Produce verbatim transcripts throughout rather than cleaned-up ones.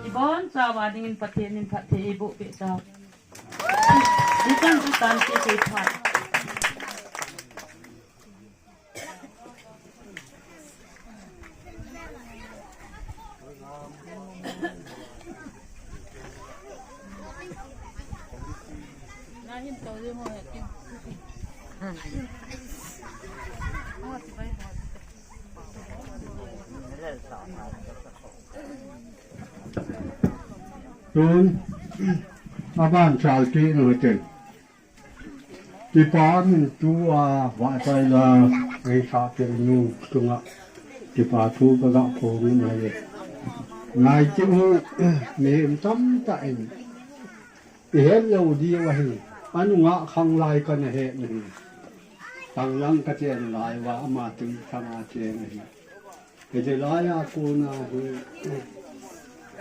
Ibon chauva dingin Pathen in phatthei eiboh peh tauhen. Itan tu tan te te phat. Tun, aban chal ti nu ten. Kipa min tua vahchoi la, ngaisah tel nu chunga kipa thu kaga phong in ahi. Ngai keu, mi um tamtah in ihet lou diu ahi. Anunga khang lai kana he nahi. Tanglang kachen lai uva ama tui khang a chen ahi. Hiti lai a kona hi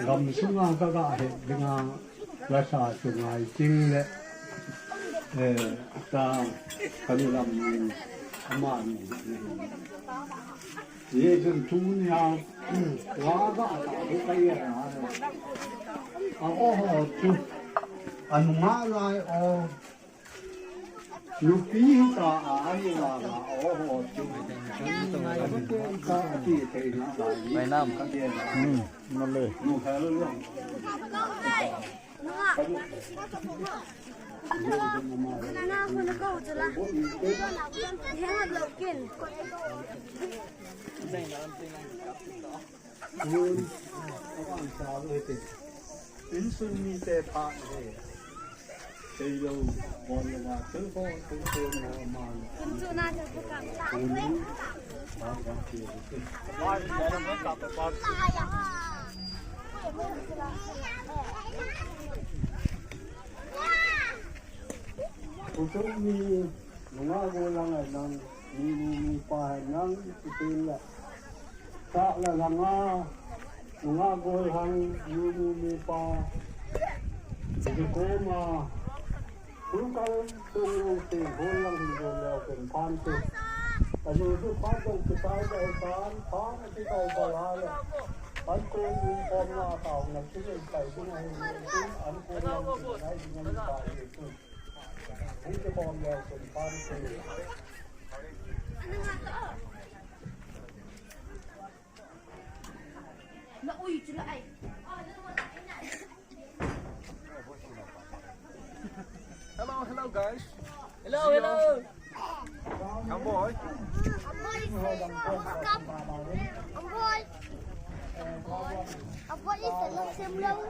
gamsunga kaga het dinga lasa chu ngai ting le, eh, ta kanu lam amanu. Ye chun tunia, wa ga ta bu kai ya. A o ho chu. Anunga lai o. Nupi hita a, ahi la la, oho, chu. Nupi hita a, ti thei na la, ni. Vai nam. Ka ti na. Hmm, na le. Nu hel lo. Insung mite phat he. Thei lou, bon lou, thil ho, thil ho, na ma. Insung na thil ho kam ta. Insung mi nunga golang ai nang, mi nu mi pa hai nang, itin la. Sah le langa, nunga gollhang, nu nu mipa. Hiti koma, thulkal tung u te, gollhang hin gollhang pen phan te. Ani su phat jong kitai jai tan, phan kitai jai le. An kong in kom na tao na kitai jai na hin, an kong lang kitai jai na hin pa ye tu. Hiti kom le pen phan te. Na ui chu la ai. Hello, hello. Come, boy. Come, boy. Come, boy. Come, boy. Come, boy. Come, boy.